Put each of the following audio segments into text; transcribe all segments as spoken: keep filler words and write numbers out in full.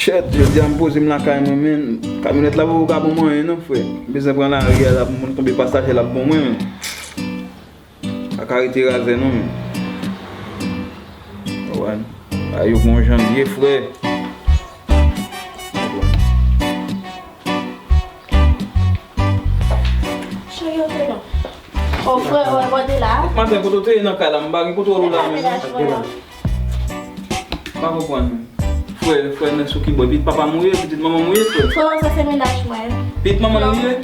Shit, jodi a m poze m lakay mwen, men kamyonèt la poko ka ban mwen anyen non, frè. M bezwen pran lari a la pou moun tonbe pasaje l ap ban mwen, men. Pa ka rete razè non, men. Wè. Ay, yo gon jan l ye, frè. Cheri, yo te non. O, frè, wè, wè, te la. Maten, kote w te ye nan kay la? M pa gen kontwòl ou la, men. Pa konprann. Frè, frè nan sou ki bò? Pitit papa m ou ye, pitit manman m ou ye, frè? Frè, sa se mennaj mwen. Pitit manman m ou ye?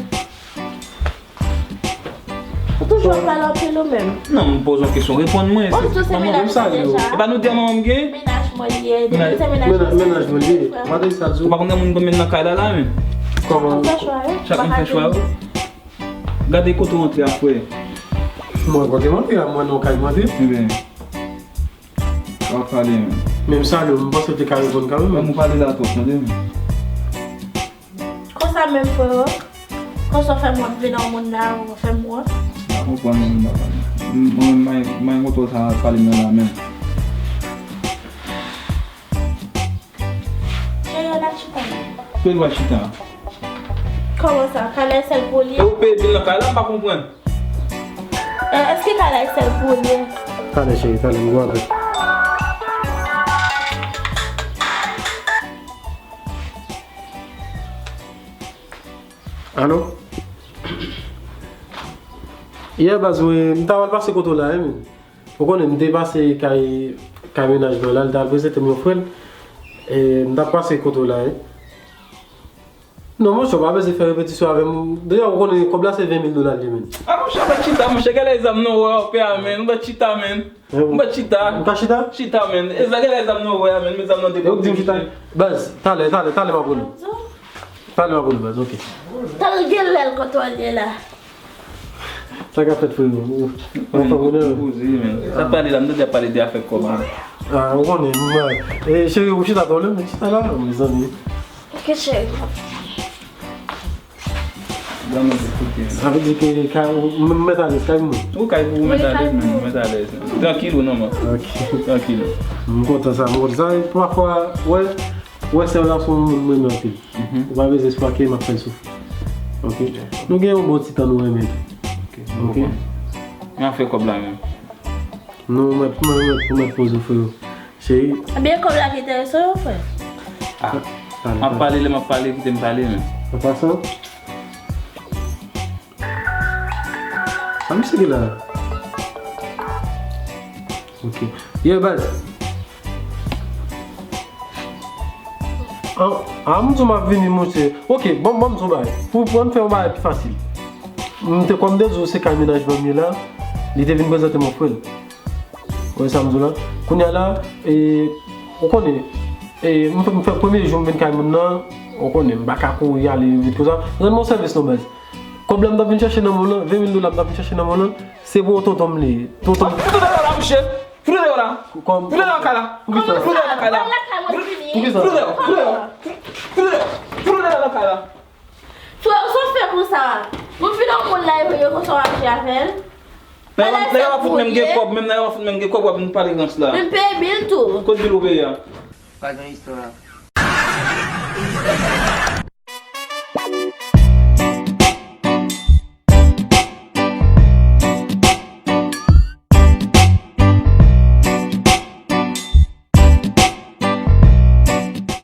Ou toujou ap pale anpil ou menm. Non, m poze yon kesyon, reponn mwen. Ou di se mennaj mwen deja. E pa nou de manman m gen? Mennaj mwen li ye. Depi se mennaj mwen, se mennaj mwen li ye. Maten sa di w. Ou pa konn moun ban men nan kay la la, men. Kòman? Ou fè chwa yo. Chak moun fè chwa yo. Gade kote w antre a, frè. Mwen kote m antre a, mwen nan kay m antre. Ebyen. W ap pale, men. Men m salye w, m panse w te ka reponn kanmenm. Ban m pale la twòp, tande, men. Konsa menm, frero. Konsa w fè m wont vin nan moun la, ou fè m wont. M pa konprann, mwen menm, papa. M, mwen menm, may, may moto sa pale nan la menm. Cheri, ann al chita. Pe dwa chita. Kòman sa? Kay la e sèl pou li? E ou peye bil nan kay la, m pa konprann. E, èske kay la e sèl pou li? Talè, cheri, talè, m gwo apèl. Alo? Yeah, baz, wi, m ta pral pase kote w la, wi, men. Ou konnen, m te pase kay, kay mennaj mwen la, li t al prezante m yon frè l. E, m t ap pase kote w la, wi. Non, monchè, w pa bezwen fè repetisyon avè m. Dayè, ou konnen, kòb la se ven mil dola l ye, men. A, monchè, bat chita, monchè, gade zam nan, wè, pè a, men, bat chita, men. Mwen chita. Ou ka chita? Chita, men. E sa gen lè zam nan wè a, men. Met zam nan depo. Yo di m chita. Baz, talè, talè, talè m ap rele w. Talè m ap rele w, baz, ok. Talè gen lè l kontwole la. Sa k ap fèt, frero? Ou anfòm ou non? Poze, men. Sa pale la, m tande ap pale de afè kòb la. A, ou konnen, mwen. E, cheri, ou chita tande, men chita la, mezanmi. Ok, cheri. Ban mwen di kote. Sa vle di ke ka, ou, m, m mèt alèz kay mwen. Ou kay pou ou mèt alèz, men, mèt alèz. Trankil ou non, man. Ok. Trankil ou. M kontan sa, m kontan sa. E pafwa, wè, wè sè w la se yon moun mwen renmen anpil. Mhm. Ou pa bezwen espwa ke m ap fè l soufri. Ok? Nou gen yon bon ti tan nou renmen tou. Ok. Ok? Men afè kòb la menm. Non, mwen, mwen, mwen, mwen poze frero. Cheri. Ebyen, kòb la ki enterese w, frè. A, m ap pale, lè m ap pale, kite m pale, men. An pasan? Sa misye gen la? Ok. Yeah, baz. An, an, m di w m ap vini, monchè. Ok, bon, bon, m di w bagay. Pou, pou n fè yon bagay pi fasil. M te, kòm m te di w, se kay mennaj mwen m ye la. Li te vin prezante m yon frè l. Ou wè sa m di w la? Kounye a la, e, ou konnen, e, m fè, m fè premye jou m vin kay moun nan, ou konnen, m pa ka kouri ale vit konsa. Rann mwen sèvis non, baz. Kòb la m t ap vin chèche nan mòn lan, ven mil dola m t ap vin chèche nan mòn lan, se pou yon tonton m li ye. Tonton m. Fout ou deyò la, monchè! Fout ou deyò la! Kòm? Fout ou deyò nan kay la! Fout ou deyò nan kay la! Poukisa? Fout ou deyò! Fout ou deyò! Fout ou deyò! Fout ou deyò nan kay la! Frè, sa w fè konsa? Moun fin nan moun la, epi yo konsa w aji avè l. Nèg la pa fout menm gen kòb, menm nèg la pa fout menm gen kòb, w ap vin pale rans la. Men peye bil tou. Kot bil ou peye a? Pa gen istwa.